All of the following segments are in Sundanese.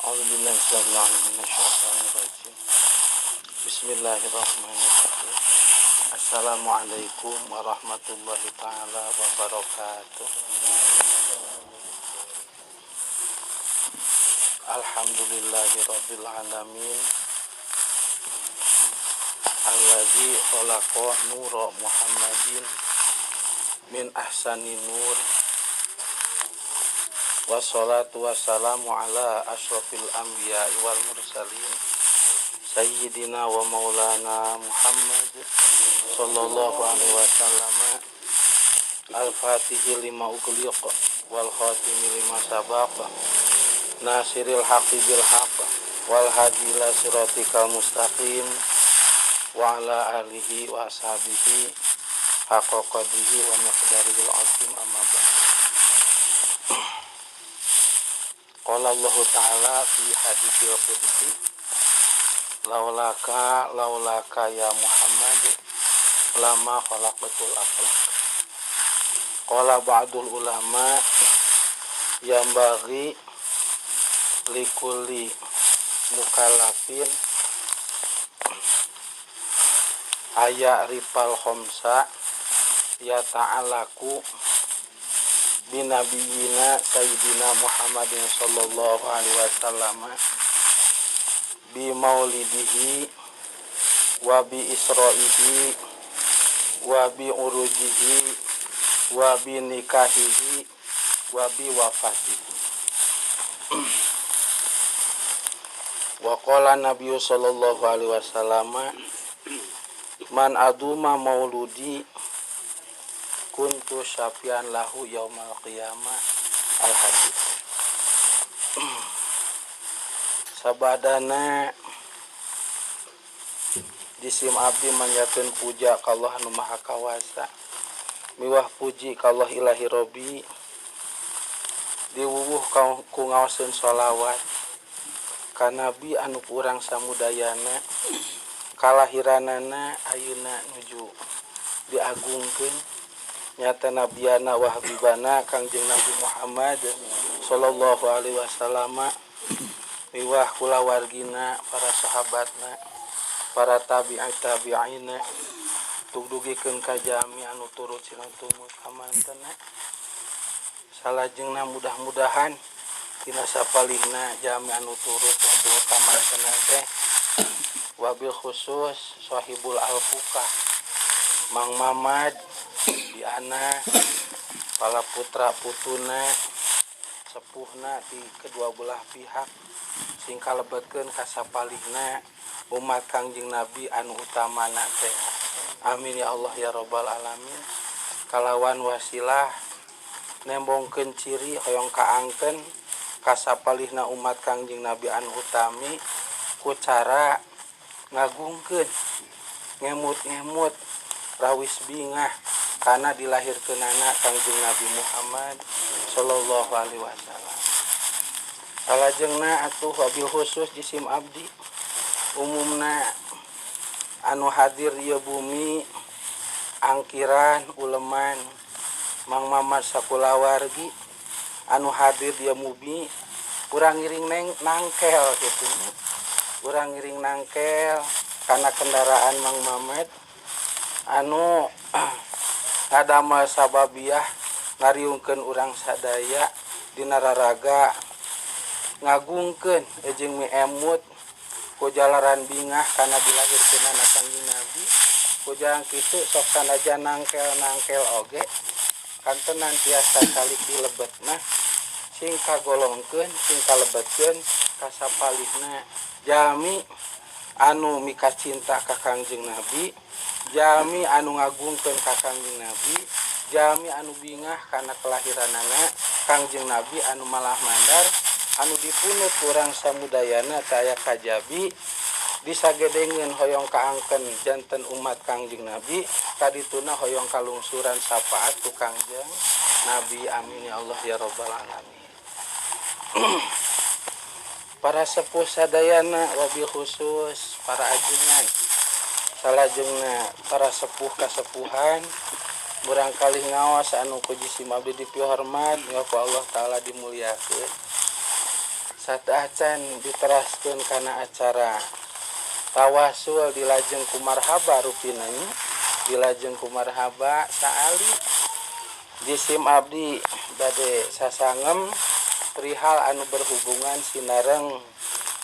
A'udzubillahi minasyaitonir rajim. Bismillahirrahmanirrahim. Assalamualaikum warahmatullahi taala wabarakatuh. Alhamdulillahi rabbil alamin. Alladzi khalaqa nura Muhammadin min ahsani nur. Wassalatu wassalamu ala asyrafil anbiya'i wal mursalin sayyidina wa maulana Muhammad sallallahu alaihi wasallam, al-fatihi lima ughliq wal khatimi lima sabaq, nasiril haqqi bil haqq wal hadi ila siratikal mustaqim wa ala alihi wa ashabihi haqqa qadrihi wa miqdarihil azim, amma ba'd. Qala Allah Ta'ala fi haditsil qudsi, laulaka laulaka ya Muhammad lama khalaqatul aflak. Qala ba'dul ulama, yang bagi likulli mukallafin aya rifal khomsa ya ta'alaku binabiyina sayyidina Muhammadin sallallahu alaihi wasallam bi maulidihi wa bi isra'ihi wa bi urujihi wa bi nikahihi wa bi wafatihi. Wa qala nabiyyu sallallahu alaihi wasallam, man aduma mauludi kuntu syafian lahu yaumal qiyamah. Al hadis. Sabadana jisim abdi manyakeun puja ka Allah nu Maha Kawasa, miwah puji ka Allah Ilahi Robbi, diwuwuh ku ngaoseun sholawat ka nabi anu ku urang samudayana kalahiranana ayeuna nuju diagungkeun, nyata nabiana wa habibana Kangjeng Nabi Muhammad sallallahu alaihi wasallam, miwah kulawargina, para sahabatna, para tabi'in tabi'ina, tugdugikeun ka jami anu turut sina tumut kamantena. Salajengna mudah-mudahan dina sapalihna jami anu turut tumut kamantena teh, wabil khusus sahibul alfukah Mang Mamad Diana, para putra putuna, sepuhna di kedua belah pihak, sing kalebetkeun ka sapalihna umat Kangjeng Nabi anu utamana teh. Amin ya Allah ya rabbal alamin. Kalawan wasilah nembongkeun ciri hoyong kaangkeun ka sapalihna umat Kangjeng Nabi anu utami ku cara ngagungkeun, ngemut-ngemut rawis bingah karena dilahirkeunana Kangjeng Nabi Muhammad sallallahu alaihi wasallam. Salajengna atuh wabil khusus jisim abdi umumna anu hadir ieu bumi angkiran uleman Mang Mamad sakulawargi anu hadir ieu bumi urang ngiring nangkel kitu, urang ngiring nangkel kana kendaraan Mang Mamad anu ngadamel sababiah ngariungkeun urang sadaya dina raraga ngagungkeun jeung miemut ku jalaran bingah kana dilahirkeunana Kangjeng Nabi. Ku jalan kitu sok sanajan nangkel-nangkel oge kantenan tiasa calik di lebet mah sing kagolongkeun sing kalebetkeun ka sapalihna jami anu mikacinta ka Kangjeng Nabi, jami anu ngagungkeun ka Kangjeng Nabi, jami anu bingah kana kelahiranana Kangjeng Nabi anu malah mandar anu dipunut urang samudayana teu aya kajabi disagedengeun hoyong kaangkeun janten umat Kangjeng Nabi, kadituna hoyong kalungsuran syafaat ku Kangjeng Nabi. Amin ya Allah ya rabbal alamin. Para sepuh sadayana wabil khusus para ajengan, salajengna para sepuh kasepuhan murangkalih ngaos anu ku jisim abdi dipihormat ku Allah Ta'ala dimuliakeun. Sateuacan diteraskeun kana acara tawasul dilajeng ku marhaba rupina nya, dilajeng ku marhaba saali jisim abdi bade sasangem perihal anu berhubungan sinareng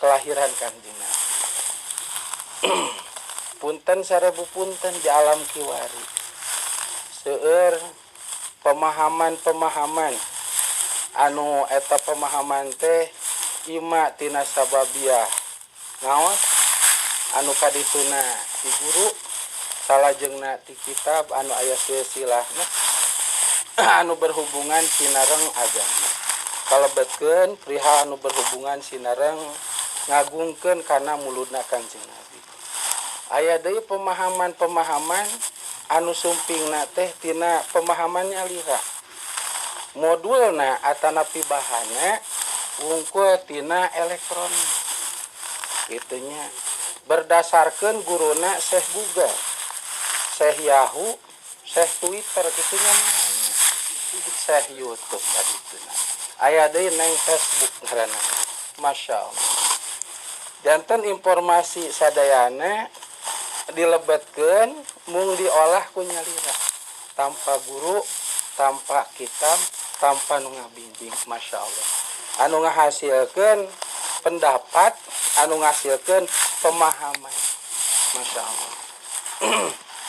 kelahiran Kanjeng Nabi. Punten sarebu punten, di alam kiwari seueur pemahaman-pemahaman anu eta pemahaman teh ima tina sababiah ngaos anu kadituna ti guru, salajengna ti kitab anu aya silsilahna anu berhubungan sinareng agama, kalebetkeun perihal anu berhubungan sinareng ngagungkeun kana muludna Kanjeng Nabi. Aya deui pemahaman-pemahaman anu sumpingna teh tina pemahamannya lira, modulna atanapi bahana wungkul tina elektronik itunya, berdasarkan guruna Syekh Google, Syekh Yahoo, Syekh Twitter gitunya, Syekh YouTube tadi itu. Aya deui neng Facebook ngaranna. Masya Allah. Janten informasi sadayana dilebetkeun mung diolah ku nyalira tanpa guru, tanpa kitab, tanpa nu ngabimbing. Masya Allah. Anu ngahasilkeun pendapat, anu ngahasilkeun pemahaman. Masya Allah.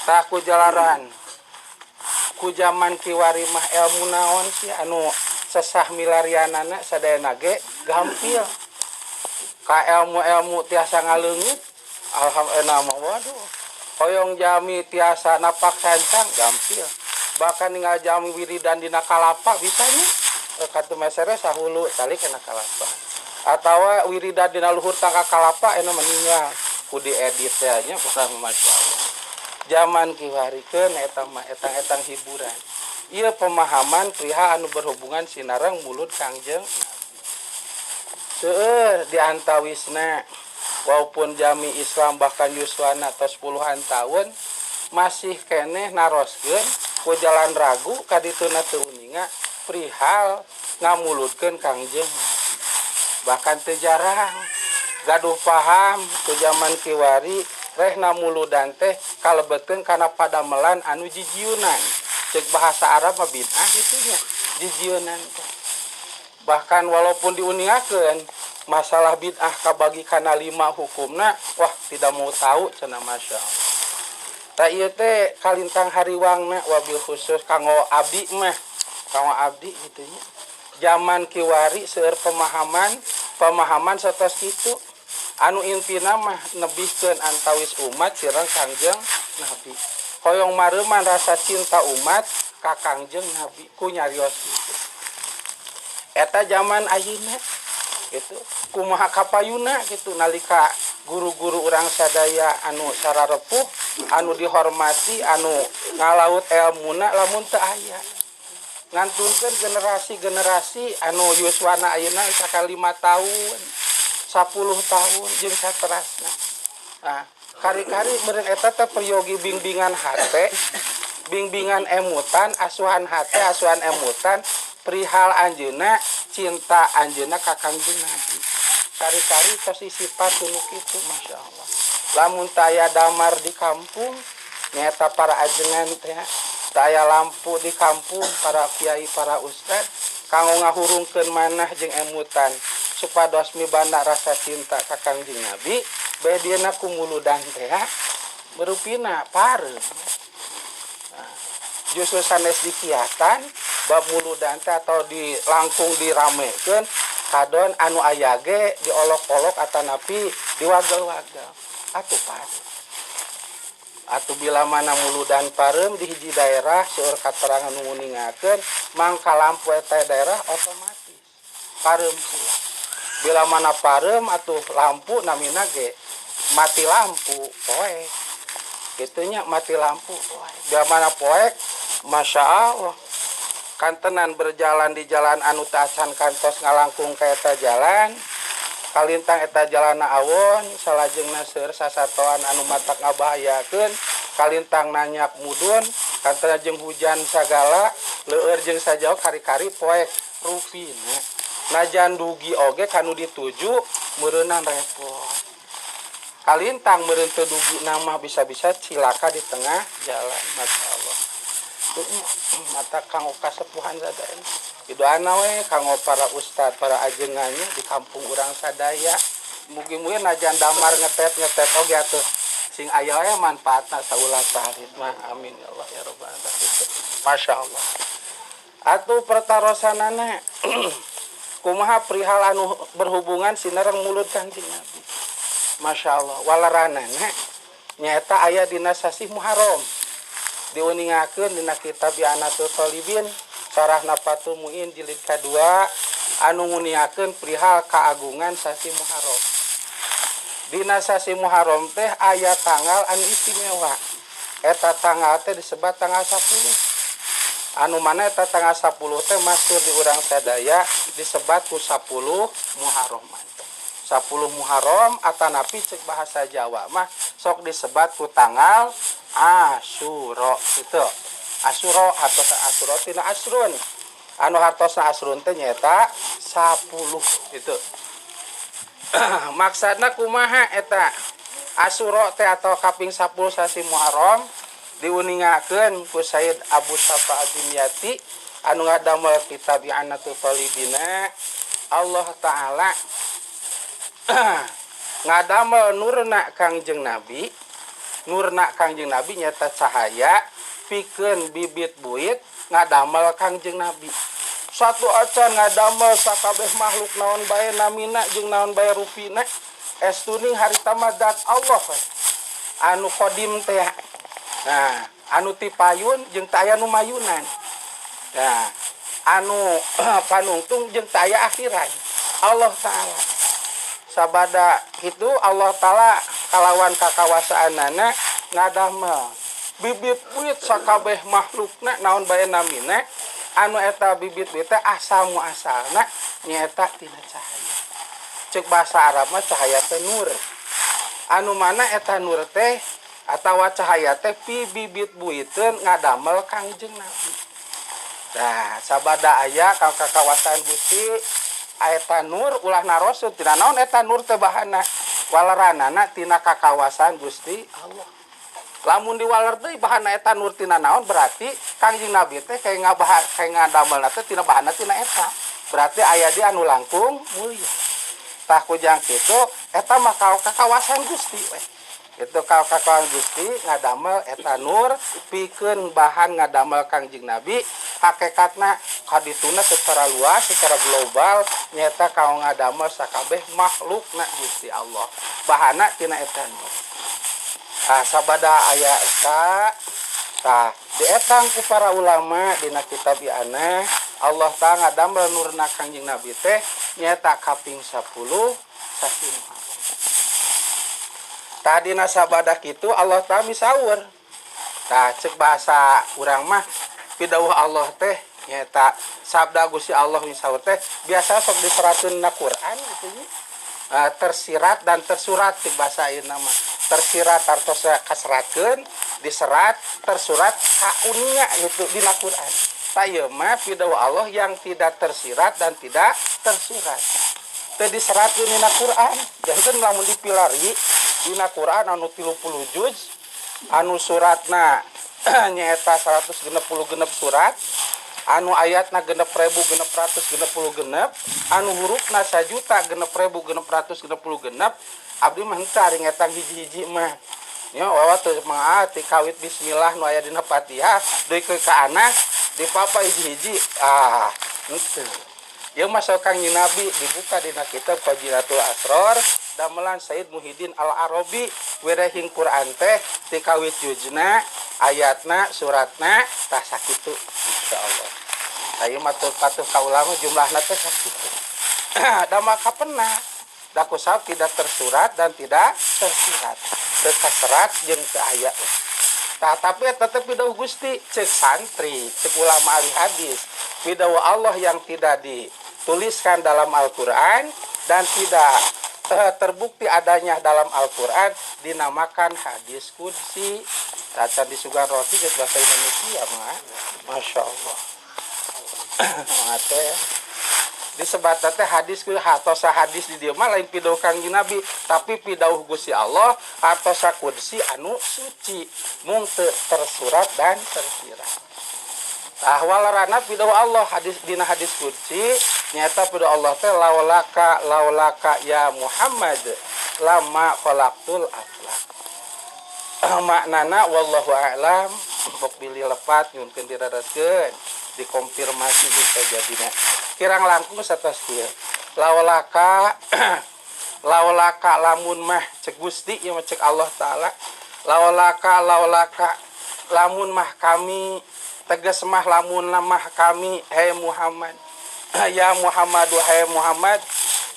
Tah, ku jalaran ku zaman kiwari mah ilmu naon sih anu sesah milarianana, sadayana ge gampil ka ilmu-ilmu tiasa ngaleungit. Alhamdulillah mah, waduh, hoyong jami tiasa napak sancang gampil, bahkan ninggal jami wiridan dina kalapa bisa nya. Katu mesere sahulu calik kena kalapa atawa wiridan dina luhur tangka kalapa, enak meninggal ku diedit teh nya. Masya Allah, zaman kiwarikeun eta mah etang-etang hiburan. Ieu pemahaman perihal anu berhubungan sinareng mulud Kangjeng Nabi. Seueur di antawisna, walaupun jami Islam bahkan yuswana tos puluhan tahun, masih keneh naroskeun ku jalan ragu kadituna teu uninga perihal ngamuludkeun Kangjeng Nabi. Bahkan teu jarang gaduh paham ku zaman kiwari rehna muludan teh kalebetkeun kana padamelan anu jijiunan. Cek bahasa Arab mah bid'ah kitu nya, jijiunan teh. Bahkan walaupun diuningakeun masalah bid'ah kabagi kana 5 hukumna, wah, tidak mau tahu cenah. Masya Allah. Tah, ieu teh kalintang hariwangna, wabil khusus kanggo abdi mah, kanggo abdi gitu nya. Zaman kiwari seueur pemahaman pemahaman satos kitu anu intina mah nebihkeun antawis umat sareng Kangjeng Nabi, hoyong mareuman rasa cinta umat ka Kangjeng Nabi ku nyarios kitu. Eta zaman ayeuna gitu, kumaha kapayuna gitu nalika guru-guru urang sadaya anu sararepuh, anu dihormati, anu ngalaut elmuna, lamun teu aya ngantunkeun generasi-generasi anu yuswana ayeuna sakali 5 tahun, 10 tahun jeung saterasna. Nah, kari-kari meureun eta teh peryogi bimbingan hate, bimbingan emutan, asuhan hate, asuhan emutan perihal anjeunna, cinta anjeunna ka Kangjeng Nabi. Kari-kari tos sifat nu kitu. Masya Allah. Lamun taya damar di kampung nyata para ajengan teh, taya lampu di kampung, para kiai, para ustad kanggo ngahurungkeun manah jeung emutan supados mibanda rasa cinta ka Kangjeng Nabi, bedina ku muludan teh berupina pareum. Nah, justru sanes dikiatan bab muludan teh atau di langkung diramekeun, kadon anu aya ge diolok-olok atanapi diwagel-wagel atuh pareum. Atuh bila mana muludan pareum di hiji daerah, seueur katerangan nu nguningakeun mangka lampu eta daerah otomatis pareum pula. Bila mana pareum atuh lampu, namina ge mati lampu poek gitunya, mati lampu poek. Bila mana poek, Masya Allah, kantenan berjalan di jalan anu teu acan kantos ngalangkung ka eta jalan, kalintang eta jalana awon, salajengna seueur sasatoan anu matak ngabahayakeun, kalintang nanyak mudun, kantena jeung hujan sagala, leueur jeung sajauh, kari-kari poek rupina. Najan dugi oge kanu dituju meureunan repot. Kalintang meureun teu dugi nama bisa-bisa cilaka di tengah jalan. Masya Allah. Mata kanggo kasepuhan sadaya. Didoana we kanggo para ustad, para ajengannya di kampung urang sadaya. Mugi-mugi najan damar ngetet-ngetet oge atuh sing aya we manfaatna saulah salit mah. Amin ya Allah ya rabbal alamin. Masya Allah. Atuh pertarosanana kumaha perihal anu berhubungan sinareng mulut Kanjeng Nabi. Masya Allah, waleranana nyaeta aya dina sasih Muharram. Diuningakeun dina kitab I'anatul Thalibin sarahna Fathul Muin jilid kadua anu nguniakeun perihal keagungan sasih Muharram. Dina sasih Muharram teh aya tanggal anu istimewa. Eta tanggal teh disebat tanggal 10. Anu mana eta tanggal 10 teh masyhur di urang sadaya disebat ku 10 Muharraman. 10 Muharram atanapi cek bahasa Jawa mah sok disebat ku tanggal Asyura gitu. Asyura hartosna Asyura tina asrun. Anu hartosna asrun teh nyaeta 10 gitu. Maksudna kumaha eta? Asyura teh atau kaping 10 sasi Muharram diuningakeun ku Sayyid Abu Safa Ad-Dimyati anu ngadamel kitab I'anatul Thalibina. Allah Ta'ala ngadamel nurna Kangjeng Nabi. Nurna Kangjeng Nabi nyata cahaya pikeun bibit buit ngadamel Kangjeng Nabi. Satu acan ngadamel sakabeh makhluk naon bae namina jeung naon bae rupina estuning harita mah zat Allah we. Anu qadim teh. Nah, anu tipayun jeung teu aya nu mayunan. Nah, anu panungtung jeung teu aya akhiran. Allah Ta'ala. Sabada itu Allah Ta'ala kalawan kakawasaanana ngadamel bibit buit sakabeh makhlukna naon bae namina anu eta bibit buit teh asal muasalna nyaeta tina cahaya. Cek bahasa Arab mah cahaya teh nur. Anu mana eta nur teh atawa cahaya teh pi bibit buiteun ngadamel Kangjeng Nabi. Nah, sabada aya ka kakawasan Gusti eta nur ulah narosun tina naon eta nur teh bahana waleranana tina kakawasan Gusti Allah. Lamun diwaler deui bahana eta nur tina naon berarti Kangjeng Nabi teh kayak ngabah kayak ngadamelna teh tina bahana tina eta. Berarti aya di anu langkung mulia. Tah kujang kitu eta mah kakawasan Gusti we. Itu kakawasan Gusti ngadamel eta nur pikeun bahan ngadamel Kangjeng Nabi hakikatna kadituna secara luas secara global nyata kau ngadamel sakabeh makhlukna Gusti Allah bahana tina eta nur. Tah sabada aya eta tah dietang ku para ulama dina kitab I'anah Allah ta'ala ngadamel nurna Kangjeng Nabi teh nyata kaping 10 sasi Muharram. Tadina sabada kitu Allah ta'ala misaur. Tah cek bahasa urang mah pidawuh Allah teh nyata sabda Gusti Allah misaur teh biasa sok diseratkeun na Quran gitu nya. Tersirat dan tersurat cek bahasa ayeuna mah. Tersirat artosna kaseratkeun, diserat, tersurat kauninga gitu dina Quran. Tah ieu mah pidawuh Allah yang tidak tersirat dan tidak tersurat. Teu diseratkeun dina Quran. Janten lamun dipilari dina Quran anu 30 juz anu suratna nyaeta 166 surat anu ayatna 6.666 anu hurufna 1.6.666 abdi mah henteu ari ngetang hiji-hiji mah nya wawa teu mah ti kawit bismillah nu aya dina Fatihah deui ka anak dipapa hiji-hiji ah henteu. Ieu mah sok Kangjeng Nabi dibuka dina kitab Fadilatul Asror damelan Said Muhyiddin Al-Arabi wirehing Quran teh ti kawit juzna ayatna suratna tah sakitu insyaallah. Ieu mah teu patuh ka ulama jumlahna teh sakitu. Da maka pernah da kusab tidak tersurat dan tidak tersirat. Teu kaserat jeung teu aya. Tah tapi tetep pidawuh Gusti cek santri, cek ulama ahli hadis, pidawuh Allah yang tidak dituliskan dalam Al-Qur'an dan tidak terbukti adanya dalam Al-Qur'an dinamakan hadis qudsi. Cacan disugan roti geus bahasa Indonesia mah. Masya Allah. Mate. Disebat teh hadis ku hartosa hadis di dieu mah lain pidauh Kangjeng Nabi, tapi pidauh Gusti Allah, hartosa qudsi anu suci mung teu tersurat dan tersirat. Tah, walarana pidauh Allah hadis dina hadis qudsi nyata pidauh Allah teh laulaka laulaka ya Muhammad lama khalaqtul aflak. Maknana wallahu a'lam, bok bilih lepat nyunkeun dirareskeun, dikonfirmasi bisa jadina kirang langkung satos kieu: laulaka laulaka, lamun mah, cek Gusti ieu mah, cek Allah Taala, laulaka laulaka, lamun mah kami, tegas mah lamun mah kami, hei Muhammad, ya Muhammad, wahai Muhammad,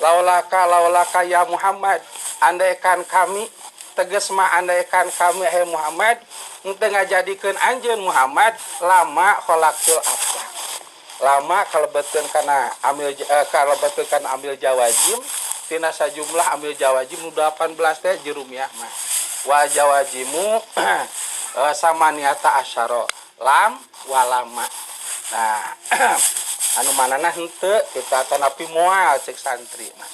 laulaka laulaka ya Muhammad, andaikan kami, tegas mah andaikan kami, hei Muhammad, henteu ngajadikeun anjeun Muhammad, lama khalaqtul aflak. Lama kalebetkeun kana amil, kalebetkeun kana amil jawazim tina sajumlah amil jawazim nu 18 teh jurumiyah mah wa jawazimu samaniata asyara lam walama. Nah, anu manana henteu kita tanapi moal cek santri mah.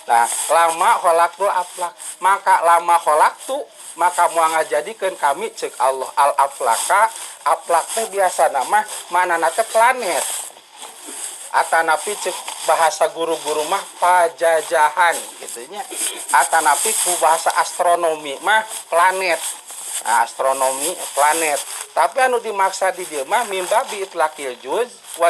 Nah, lama khalaqtul aflak, maka lama khalaqtu, maka moal ngajadikeun kami, cek Allah, al aflaka. Aflak teh biasa nama manana teh planet atanapi cek bahasa guru-guru mah pajajahan gitu nya, atanapi ku bahasa astronomi mah planet. Nah, astronomi planet, tapi anu dimaksa di dieu mah mimba bi itlaqil juz wa